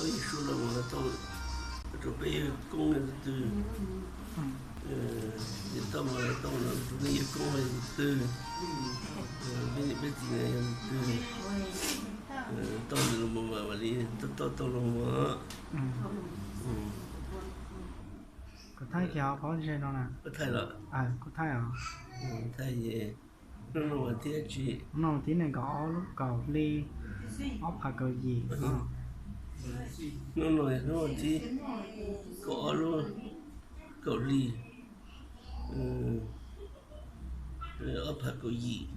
Suav los mus tau rau peb yawg koob leej twg twg, niam toj mas tau rau nej yawg koob leej twg twg, peb niam peb txiv leej twg twg, tau los mus mam li tau tau los mus. Kuv thaij kiag qhov pob ntseg no na. Kuv thaij los? Kuv thaij os. Thaij, hnub no thiab tsis, hnub no thiab nees nkaum ob lub kaum hli, ob phav kaum yim. Hnub no hnub thiab kaum ob lub kaum hli, ob phav kaum yim.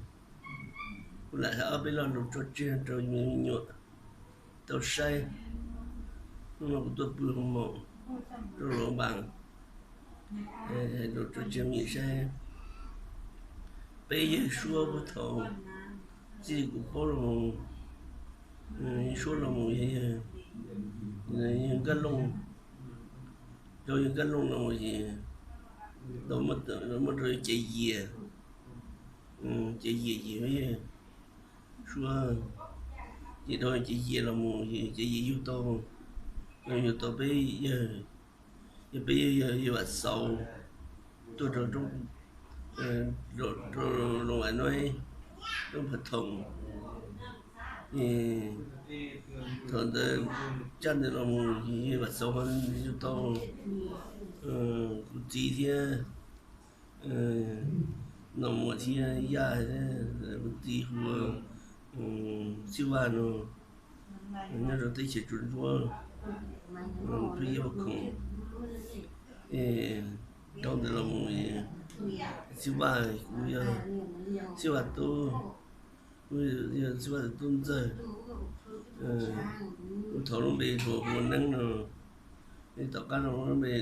Kuv lam hais ob peb lo lus tso tseg rau me nyuam tau saib. Hnub no kuv tuaj pw hoo maum rau Luam Npas, hais lus tso tseg me nyuam saib. Peb yawg suab puag thaum txij kuv paub los mus, suab los mus yog, yawg Nkaj Looj, rau yawg Nkaj Looj los mus es tau muab rau yawg Ces Yias, Ces Yias ces yawg suab, ces rau Ces Yias los mus Ces Yias yug tau, yug tau peb yawg, yog peb yawg, yawg Vam Xauv tuaj rau, rau Loos Vais Nuaib, roob Phav Thoom. Thaum ntawd tsaj ntawd los mus yawg Vam Xauv ho yug tau kuv txiv thiab Nom Muas thiab Yaj, kuv txiv hu ua Xib Vaj no, nyob rau teb chaws Tsuas Ntsuab, peb yawg Vaj Khoom. Rau ntawd los mus Xib Vaj, kuv yog Xib Vaj tub, kuv yog Xib Vaj tub ntxawg. Kuv thaum lub npe hluas hu ua Neeb no, tom qab no lub npe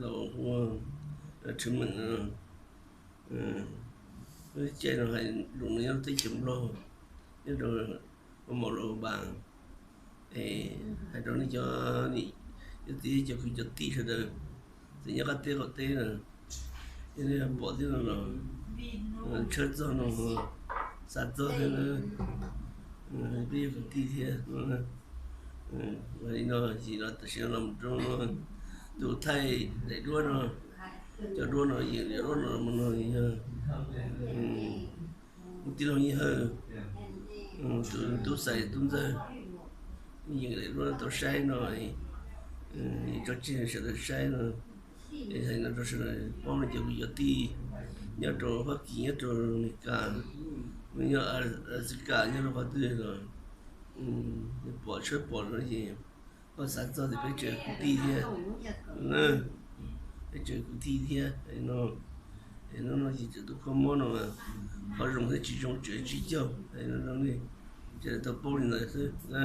laus hu ua Rhwv Meem no. Lub caij no hais lus no nyob teb chaws Nplog, nyob rau hoo maum Luam Npas. Es hais rau nej cov, cov txiv cov kwv cov tij sawv daws, txawm nyob qab teb qaum teb na, yog nej pom thiab no los tshawb txog no, xav txog thiab na, peb yog kwv tij thiab no. Li no ces los tam sim no los rau no, tus thaij daim duab no, cov duab no yeem daim duab no mus no yog kuv tij laug Nyiaj Hawj, tus tub xaiv tub ntxawg, yeem daim duab tau saib no, tso tseg sawv daws saib no, es hais no rau sawv daws paub no cov kwv cov tij nyob rau Fab Kis, nyob rau Amelikas, nyob Alaska, nyob rau qhov twg los pom tshawb pom no ces koj xav txog tias peb tseem kwv tij thiab, peb tseem kwv tij thiab no. Es hnub no ces tseem tuaj kho mob no, qhov zoo thiab tsis zoo tseem sib caug, sawv daws tau paub li ntawd xwb na.